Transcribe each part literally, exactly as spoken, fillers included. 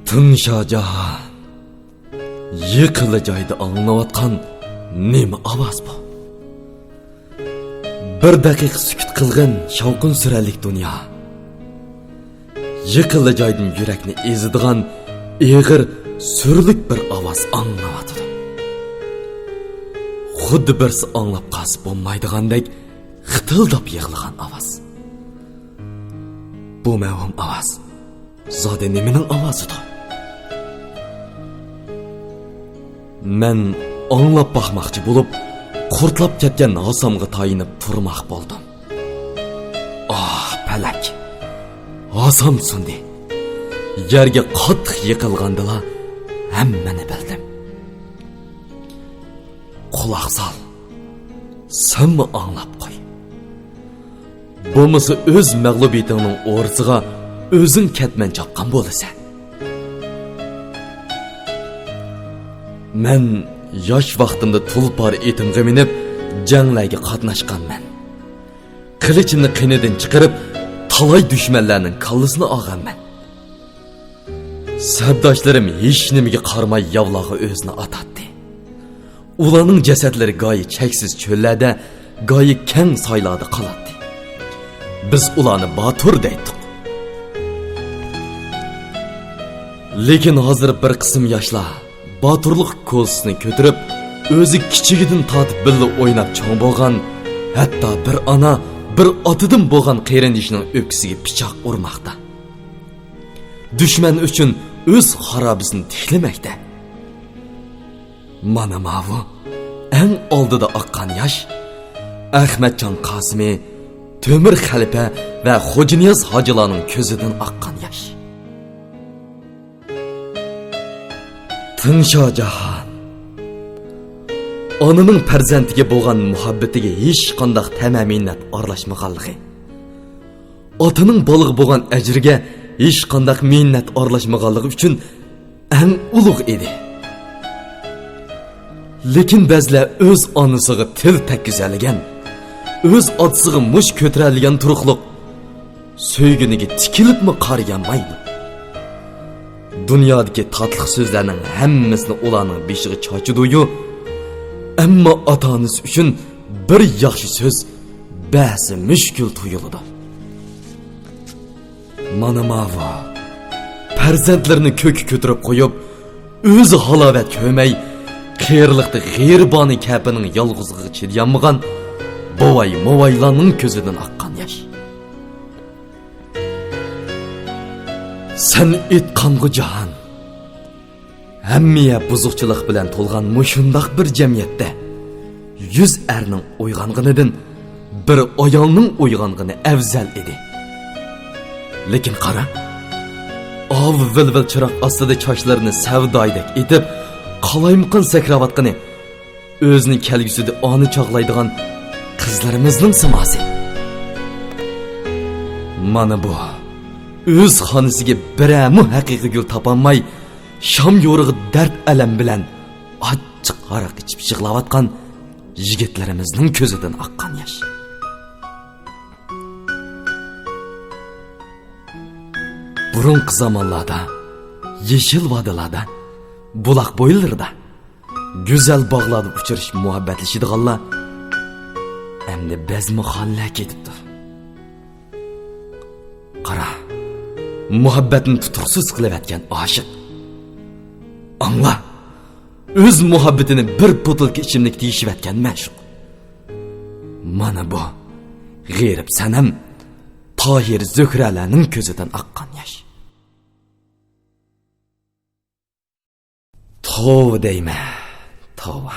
تىڭشا جاھان، يېقىنلا جايدا ئاڭلىنىۋاتقان نېمە ئاۋاز بۇ؟ بىر دەقىقە سۈكۈت قىلغىن، شاۋقۇن سۈرەرلىك دۇنيا. يېقىنلا جايدىن يۈرەكنى ئېزىدىغان ئېغىر، سۈرلۈك بىر ئاۋاز ئاڭلىنىۋاتىدۇ. خۇددى بىرسى ئاڭلاپ قالسا بولمايدىغاندەك خىتىلداپ يىغلىغان ئاۋاز. بۇ مەۋھۇم ئاۋاز زادى نېمىنىڭ ئاۋازىدۇ؟ مەن ئاڭلاپ باقماقچى بولۇپ، قۇرتلاپ كەتكەن ھاسامغا تايىنىپ تۇرماق بولدۇم. ئاھ، پەلەك! ھاسام سۇندى. يەرگە قاتتىق يىقىلغاندىلا ھەممىنى بىلدىم. قۇلاق سال، سەنمۇ ئاڭلاپ قوي. بولمىسا ئۆز مەغلۇبىيىتىڭنىڭ ئورىسىغا ئۆزۈڭ كەتمەن چاپقان بولىسەن. مەن ياش ۋاقتىمدا تۇلپار ئېتىمغا مىنىپ، جەڭلەرگە قاتناشقانمەن. قىلىچىمنى قېنىدىن چىقىرىپ، تالاي دۈشمەنلەرنىڭ كاللىسىنى ئالغانمەن. سەپداشلىرىم ھېچنېمىگە قارىماي ياۋلارغا ئۆزىنى ئاتاتتى. ئۇلارنىڭ جەسەتلىرى گايى چەكسىز چۆللەردە، گايى كەڭ سايلاردا قالاتتى. بىز ئۇلارنى باتۇر دەيتتۇق. لېكىن ھازىر بىر قىسىم ياشلار باتۇرلۇق كوزىسىنى كۆتۈرۈپ، ئۆزى كىچىكىدىن تارتىپ بىللە ئويناپ چوڭ بولغان، ھەتتا بىر ئانا، بىر ئاتىدىن بولغان قېرىندىشىنىڭ ئۆپكىسىگە پىچاق ئۇرماقتا. دۈشمەن ئۈچۈن ئۆز خارابىسىنى تىكلىمەكتە. مانا ماۋۇ ئەڭ ئالدىدا ئاققان ياش ئەخمەتجان قاسىمى، تۆمۈر خەلپە ۋە خوجانىياز ھاجىلارنىڭ كۆزىدىن ئاققان ياش. تىڭشا جاھان. ئانىنىڭ پەرزەنتىگە بولغان مۇھەببىتىگە ھېچقانداق تەمە-مىننەت ئارىلاشمىغانلىقى، ئاتىنىڭ بالىغا بولغان ئەجرىگە ھېچقانداق مىننەت ئارىلاشمىغانلىقى ئۈچۈن ئەڭ ئۇلۇغ ئىدى. لېكىن بەزىلەر ئۆز ئانىسىغا تىل تەگكۈزەلىگەن، ئۆز ئاتىسىغا مۇش كۆتۈرەلىگەن تۇرۇقلۇق سۆيگىنىگە تىكىلىپمۇ قارىيالمايدۇ. دۇنيادىكى تاتلىق سۆزلەرنىڭ ھەممىسىنى ئۇلارنىڭ بېشىغا چاچىدۇ-يۇ، ئەمما ئاتا-ئانىسى ئۈچۈن بىر ياخشى سۆز بەسى مۈشكۈل تۇيۇلىدۇ. مانا ماۋۇ پەرزەنتلىرىنى كۆككە كۆتۈرۈپ قويۇپ، ئۆزى ھالاۋەت كۆرمەي، قېرىلىقتا غېرىبانە كەپىنىڭ يالغۇزلۇقىغا چىدىيالمىغان بوۋاي-موۋايلارنىڭ كۆزىدىن ئاققان ياش. سەن ئېيتقانغۇ جاھان، ھەممە يەر بۇزۇقچىلىق بىلەن تولغان مۇشۇنداق بىر جەمئىيەتتە يۈز ئەرنىڭ ئويغانغىنىدىن بىر ئايالنىڭ ئويغانغىنى ئەۋزەل ئىدى. لېكىن قارا، ئاۋۇ ۋىل-ۋىل چىراغ ئاستىدا چاچلىرىنى سەۋدايىدەك ئېتىپ، قالايمىقان سەكرەۋاتقىنى ئۆزىنى كەلگۈسىدە ئانا چاغلايدىغان قىزلىرىمىزنىڭ سىماسى. مانا بۇ ئۆز خانىسىگە بىرەرمۇ ھەقىقىي گۈل تاپالماي، شام يورۇقى دەرد-ئەلەم بىلەن ئاچچىق ھاراق ئىچىپ يىغلاۋاتقان يىگىتلىرىمىزنىڭ كۆزىدىن ئاققان ياش. بۇرۇنقى زامانلاردا، يېشىل ۋادىلاردا، بۇلاق بويلىرىدا، گۈزەل باغلاردا ئۇچرىشىپ مۇھەببەتلىشىدىغانلار ئەمدى بەزمىخانىلەر كېتىپتۇ. قارا، مۇھەببەتنى تۇتۇقسىز قىلىۋەتكەن ئاشىق. ئاڭلا، ئۆز مۇھەببىتىنى بىر بوتۇلكا ئىچىملىكتە يېشىۋەتكەن مەشۇق. مانا بۇ غېرىب سەنەم تاھىر زۆھرەلەرنىڭ كۆزىدىن ئاققان ياش. توۋا دەيمەن، توۋا.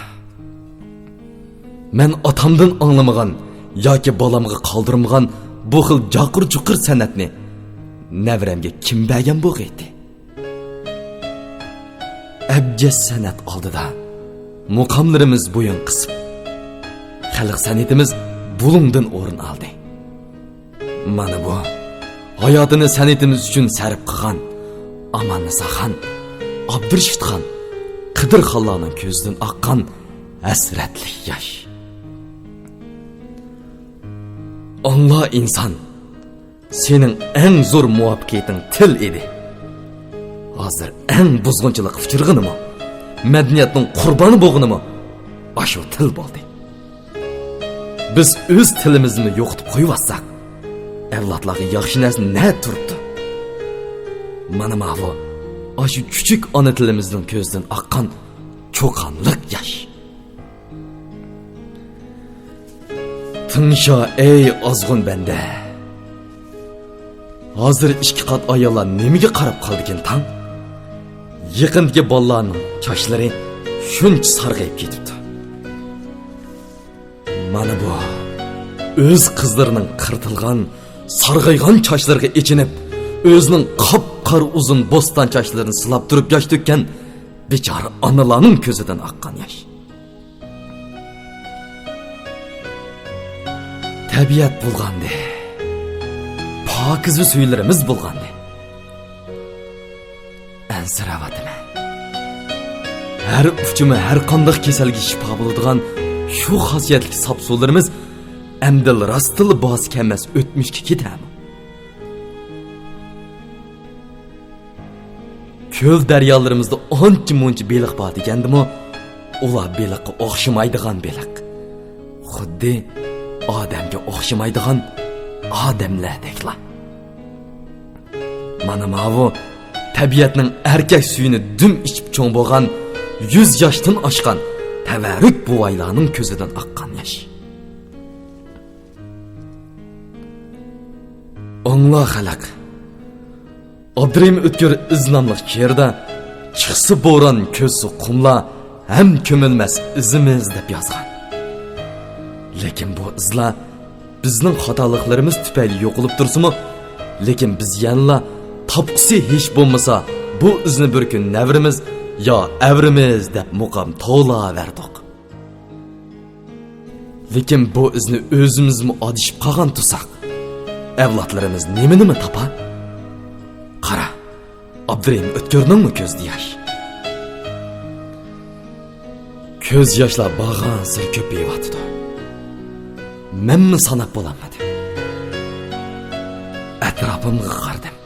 مەن ئاتامدىن ئاڭلىمىغان ياكى بالامغا قالدۇرمىغان بۇ خىل جاقۇر-جۇقۇر سەنئەتنى نەۋرەمگە كىم بەرگەن بولغىيتى؟ ئەبجەش سەنئەت ئالدىدا مۇقاملىرىمىز بويۇن قىسىپ، خەلق سەنئىتىمىز بۇلۇڭدىن ئورۇن ئالدى. مانا بۇ، ھاياتىنى سەنئىتىمىز ئۈچۈن سەرپ قىلغان ئاماننىساخان، ئابدۇرېشىتخان، قىدىرخانلارنىڭ كۆزىدىن ئاققان ھەسرەتلىك ياش. ئاڭلا ئىنسان، سېنىڭ ئەڭ زور مۇۋەپپەقىيىتىڭ تىل ئىدى. ھازىر ئەڭ بۇزغۇنچىلىققا ئۇچرىغىنىمۇ، مەدەنىيەتنىڭ قۇربانى بولغىنىمۇ ئاشۇ تىل بولدى. بىز ئۆز تىلىمىزنى يوقىتىپ قويۇۋاتساق، ئەۋلادلارغا ياخشى نەرسە نە تۇرۇپتۇ؟ مانا ماۋۇ، ئاشۇ كۈچۈك ئانا تىلىمىزنىڭ كۆزىدىن ئاققان چوقانلىق ياش. تىڭشا، ئەي ئازغۇن بەندە! ھازىر ئىككى قات ئاياللار نېمىگە قاراپ قالدىكىن تاڭ؟ يېقىندىكى بالىلارنىڭ چاچلىرى شۇنچە سارغىيىپ كېتىپتۇ. مانا بۇ، ئۆز قىزلىرىنىڭ قىرتىلغان، سارغايغان چاچلىرىغا ئېچىنىپ، ئۆزىنىڭ قاپقارا ئۇزۇن بوستان چاچلىرىنى سىلاپ تۇرۇپ ياش تۆككەن بىچارە ئانىلارنىڭ كۆزىدىن ئاققان ياش. تەبىئەت بۇلغاندى. پاكىزە سۈيلىرىمىز بۇلغاندى. ئەنسىرەۋاتىمەن. ھەر ئۇچىمى ھەر قانداق كېسەلگە شىپا بولىدىغان شۇ خاسىيەتلىك ساپ سۇلىرىمىز ئەمدىلا راستتىنلا باھاسى كەلمەس ئۆتمۈشكە كېتەرمۇ؟ كۆل دەريالىرىمىزدا ئانچە مۇنچە بېلىق بار دېگەندىمۇ، ئۇلار بېلىققا ئوخشىمايدىغان بېلىق. خۇددى ئادەمگە ئوخشىمايدىغان ئادەملەردەكلا. مانا ماۋۇ تەبىئەتنىڭ ئەركەك سۈيىنى دۈم ئىچىپ چوڭ بولغان، يۈز ياشتىن ئاشقان تەۋەررۈك بوۋايلارنىڭ كۆزىدىن ئاققان ياش. ئاڭلا خەلق! ئابدۇرېھىم ئۆتكۈر ئىز ناملىق شېئىردا، «چىقسا بوران، كۆچسە قۇملار، ھەم كۆمۈلمەس ئىزىمىز» دەپ يازغان. لېكىن بۇ ئىزلار بىزنىڭ خاتالىقلىرىمىز تۈپەيلى يوقىلىپ تۇرسىمۇ، لېكىن بىز يەنىلا تاپقۇسى ھېچ بولمىسا بۇ ئىزنى بىر كۈن نەۋرىمىز يا ئەۋرىمىز دەپ مۇقام توۋلاۋەردۇق. لېكىن بۇ ئىزنى ئۆزىمىزمۇ ئادىشىپ قالغان تۇرساق، ئەۋلادلىرىمىز نېمىنىمۇ تاپار؟ قارا، ئابدۇرېھىم ئۆتكۈرنىڭمۇ كۆزىدە ياش. كۆز ياشلار بارغانسېرى كۆپىيىۋاتىدۇ. مەنمۇ ساناپ بولالمىدىم. ئەتراپىمغا قارىدىم.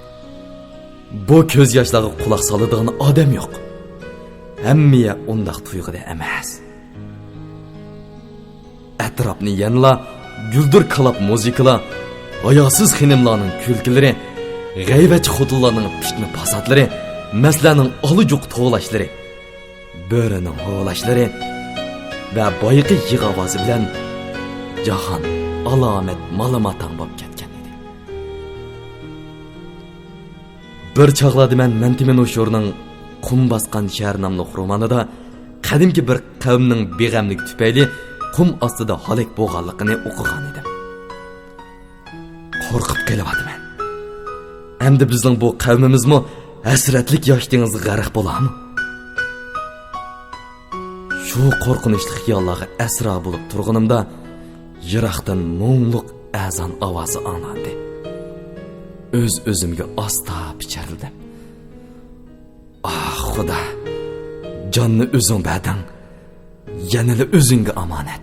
بۇ كۆز ياشلارغا قۇلاق سالىدىغان ئادەم يوق. ھەممىيە ئۇنداق تۇيغۇدا ئەمەس. ئەتراپنى يەنىلا گۈلدۈر كالاپ مۇزىكىلار، ھاياسىز خېنىملارنىڭ كۈلكىلىرى، غەيۋەتچى خوتۇنلارنىڭ پىتنە پاساتلىرى، مەستلەرنىڭ ئالا-جۇقا توۋلاشلىرى، بۆرىنىڭ ھۇۋلاشلىرى ۋە بايىقى يىغا ئاۋازى بىلەن جاھان ئالامەت مالا-ماتاڭ بولۇپ كەتكەن ئىدى. بىر چاغلاردا مەن مەنتىمىن نوشۇرنىڭ «قۇم باسقان شەھەر» ناملىق رومانىدا قەدىمكى بىر قەۋمنىڭ بىغەملىكى تۈپەيلى قۇم ئاستىدا ھالاك بولغانلىقىنى ئوقۇغان ئىدىم. قورقۇپ قېلىۋاتىمەن. ئەمدى بىزنىڭ بۇ قەۋمىمىزمۇ ھەسرەتلىك ياش دېڭىزغا غەرق بولارمۇ؟ شۇ قورقۇنچلۇق خىياللارغا ئەسرا بولۇپ تۇرغىنىمدا، يىراقتىن مۇڭلۇق ئەزان ئاۋازى ئاڭلاندى. ئۆز-ئۆزۈمگە ئاستا پىچىرلىدىم. ئاھ، خۇدا، جاننى ئۆزۈڭ بەردىڭ، يەنىلا ئۆزۈڭگە ئامانەت.